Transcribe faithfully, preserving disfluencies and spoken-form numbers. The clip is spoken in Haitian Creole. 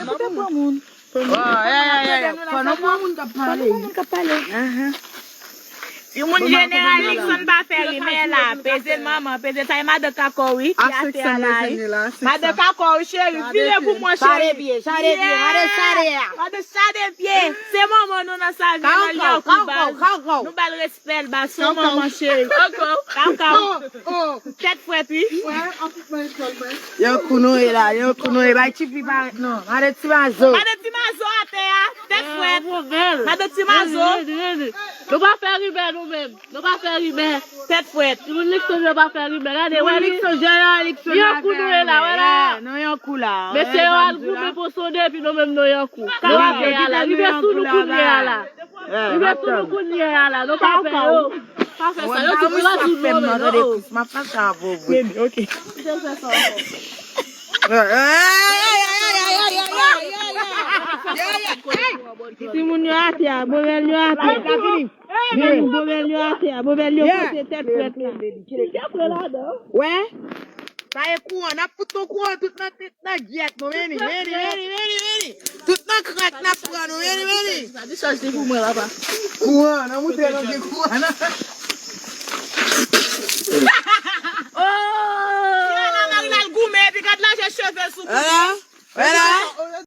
Kote pran moun? Fò nou pran moun k ap pale. Timoun jeneralman pa fè rimè la. Peze l manman, peze l. Sa e madan Kako wi ki atè a la wi. Madan Kako wi cheri, vire pou mwen cheri. Chade pye, chade pye, madan chade a. Madan chade pye. Se manman nou nan sa vye nan lè kou baz. Nou ba l respè l baz, se manman cheri. Kako. Kako. Tèt frèt wi. Yon kou nou ye la, yon kou nou ye. Bay Tifi parèt non. Madan Ti Mazo. Madan Ti Mazo atè a. Tèt frèt. Madan Ti Mazo. Nou pa fè rimè nou menm. Nou pa fè rimè. Tèt frèt. Timoun Likson yo pa fè rimè. Gade, wè li. Yon kou nou ye la, wè la. Nou yon kou la. Mesye yo al goumen pou sonde, epi nou menm nou yon kou. Nou pa fè a la. Rive sou nou kounye a la. Rive sou nou kounye a la. Nou pa fè yo. Pa fè sa. Yo tou pran sou nou menm. M ap fè sa avè w vre. Timoun yo atè a, bobèl yo atè a. Timoun bobèl yo atè a, bobèl yo pote tèt frèt la. Wè? Sa e kouran, n ap fout nou kouran tout nan tèt nan gyèt nou, vini, vini, vini, vini, vini. Tout nan krak n ap pran nou, vini, vini. Sa dichaj li pou mwen, papa. Kouran, nan moute nou gen kouran nan.